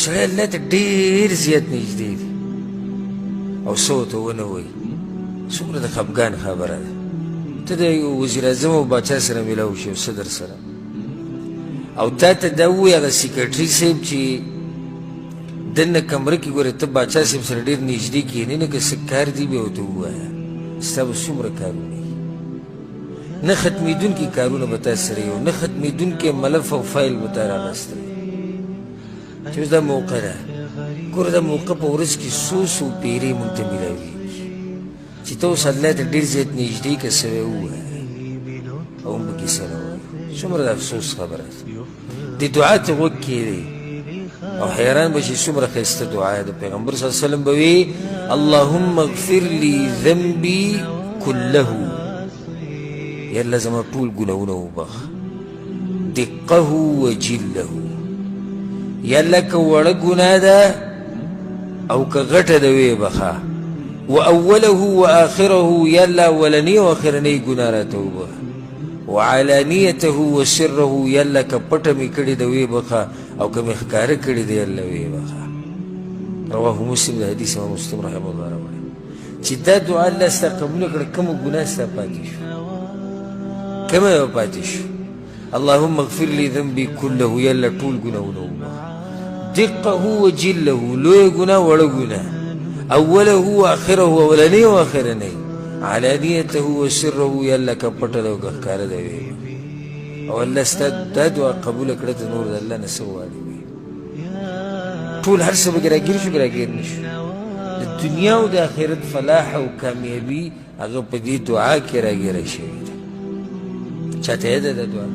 سړی الله ته ډېر زیات نږدې دی او څه ورته ونه وایي، څومره د خفګان خبره ده. ته د وزیر اعظم او باچا سره میلاو شي او صدر سره، او تا ته دا ووایي هغه سیکرټري صاحب چې دننه کمره کې ګوره ته باچا صاحب سره ډېر نږدې کښېنې، نه که څه کار دی بیا ورته ووایه، ستا به څومره کارونه وي، نه ختمېدونکي کارونه به تا سره یو، نه ختمېدونکی ملف او فایل به تا راغستی. چې اوس دا موقع ده، ګوره دا موقع په ورځ کې څو څو پیرې مونږ ته میلاویږي چې ته اوس الله ته ډېر زیات نږدې که سوی ووایه او هم پکې څه نه وایو. څومره د افسوس خبره ده. دې دعا ته غوږ کښېږدئ او حیران به شي څومره ښایسته دعا ده. پیغمبر صلی الله علیه وسلم به وي اللهم اغفر لي ذنبي كله، یا الله زما ټول ګناهونه وبخښه، دقه وجله، یا الله که وړه ګناه ده او که غټه ده ویې بخښه، واوله واخره، یا الله اولنۍ او اخرنۍ ګناه راته وبخښه، وعلانیته وسره، یا الله که پټه مې کړې ده ویې بخښه او که مې ښکاره کړې ده یا الله ویې بخښه. رواه مسلم، د حدیث امام مسلم رحمه الله راوړی. چې دا دعا الله ستا قبوله کړه، کومه ګناه ستا پاتې شو؟ کومه به پاتې شو؟ اللهم اغفر لي ذنبي كله، یا الله ټول ګناهونه وبخښه، دقه وجله، لویه ګناه وړه ګناه، اوله واخره، اولنۍ او اخرنۍ، علانیته وسره، یا الله که پټه ده او که ښکاره ده ویې. او الله ستا دا دعا قبوله کړه، ته نور د الله نه څه غواړې؟ ټول هر څه به راګیر شو که راګیر نه شو؟ د دنیا او د آخرت فلاح او کامیابي هغه په دې دعا کې راګیره شوې ده. چاته یاده ده دعا؟